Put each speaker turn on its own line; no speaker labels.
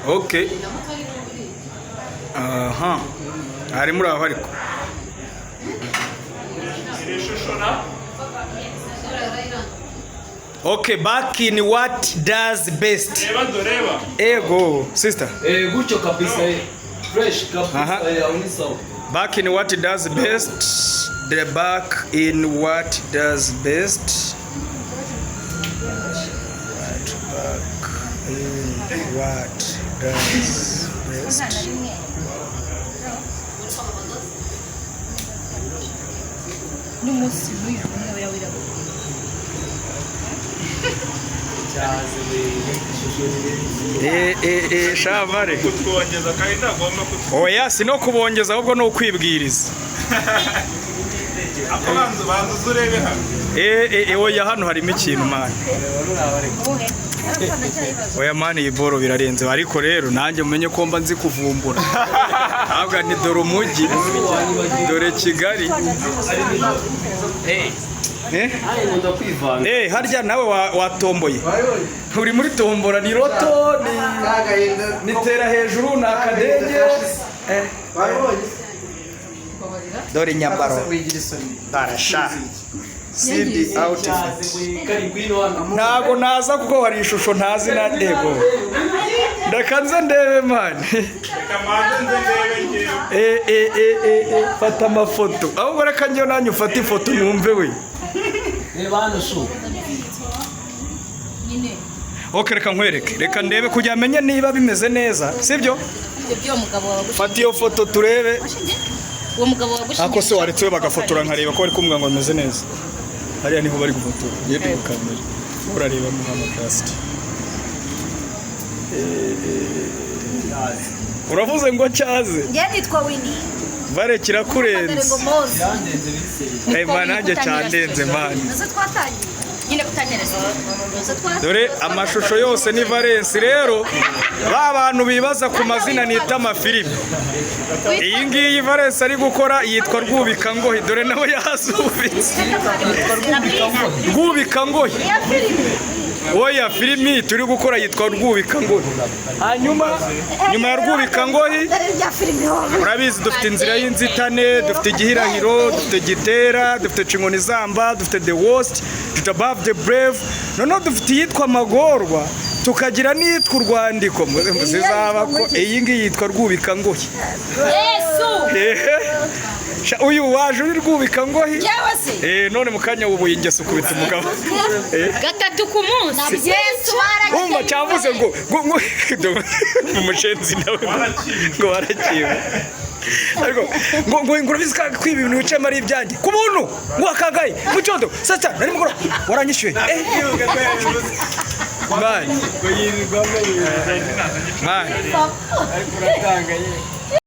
Okay, aha hari muri aho ariko.
Iri shusho na
Okay, back in what does best.
Reba, doreba.
Ego sister.
Eh, gutyo kabisa, eh. Fresh kabisa.
Aha.
Eh, aho ni sawa.
Back in what does best, the back in what does best, what back in what does best.
N'umunsi n'uyu umwe wirabura.
Cyaze we, ishusho ni
Eh eh eh, shavare.
Kutwongeza kandi ntagomba kutwongeza.
Oya, si no kubongeza, ahubwo ni ukwibwiriza.
Ako banza, banza uze urebe hano.
Eh eh eh, oya, hano harimo ikintu, man. Oya man, iyi boro birarenze, ariko rero nanjye mumenye ko mba nzi kuvumbura. Ahubwo ni dore umujyi, dore Kigali. Eh?
Ayi, nkunda kwivanga.
Eh, harya nawe watomboye? Uri muri tombora, ni loto, ni tera hejuru, ni akadege. Eh, dore inyambaro barasha sidi outfit.
Cyaze we, kari ngwino hano.
Ntago naza kuko hari ishusho ntazi na ego. Ndeka nze ndebe, man.
Reka mbanze nze ndebe ngewe.
Eh eh eh eh eh, fata amafoto. Ahubwo reka njyewe nanjye ufate ifoto numve we.
Reba hano shu.
Nyine.
Ok, reka nkwereke, reka ndebe kugira amenye niba bimeze neza, sibyo?
Ibyo by'uwo mugabo wawe.
Fata iyo foto turebe.
Uwo mugabo wagushingiye.
Ako se waretse we bagafotora, nkareba ko bari kumbwira ngo bimeze neza. Hariya niho bari gufotora, ngende mu kamera, urareba mu hano just. Uravuze ngo cyaze.
Njye nitwa Winnie.
Bare kirakurenze.
Ngo Moze.
Yandenze biri.
Eh, man, nanjye cyandenze, man.
Nazo twatangiye.
Nyine kutangira
Nazo twatangiye.
Dore amashusho yose ni Valence. Rero ba bantu bibaza ku mazina nita amafilimi, iyi ngiyi Valence ari gukora yitwa Rwubika Ngohi. Dore nawe yazubitse Rwubika Ngohi. Oya, filimi turi gukora yitwa Rwubika Ngohi. Hanyuma nyuma ya Rwubika Ngohi,
Dore rya filimi wowe.
urabizi dufite Inzira y'Inzitane, dufite Igihirahiro, dufite Gitera, dufite Cinkoni Zamba, dufite The Worst, dufite Above the Brave, noneho dufite iyitwa Amagorwa, tukagira n'iyitwa Urwandiko. Zizaba ko iyi ngiyi yitwa Rwubika Ngohi.
Yesu.
Ehe. Sha, uyu waje uri Rwubika Ngohi.
Yewe se.
Eh, none mu kanya wubuye ingeso ukubita umugabo. Eh.
Gatatu ku munsi.
Yesu.
Umva, cyavuze ngo umushenzi nawe ngo warakiwe, ariko ngo urabizi ko kwiba ibintu wicayemo ari ibyanjye ku buntu, ngo akangaye mu cyondo sasa nari mugoro waranyishyuye. Eh man, man.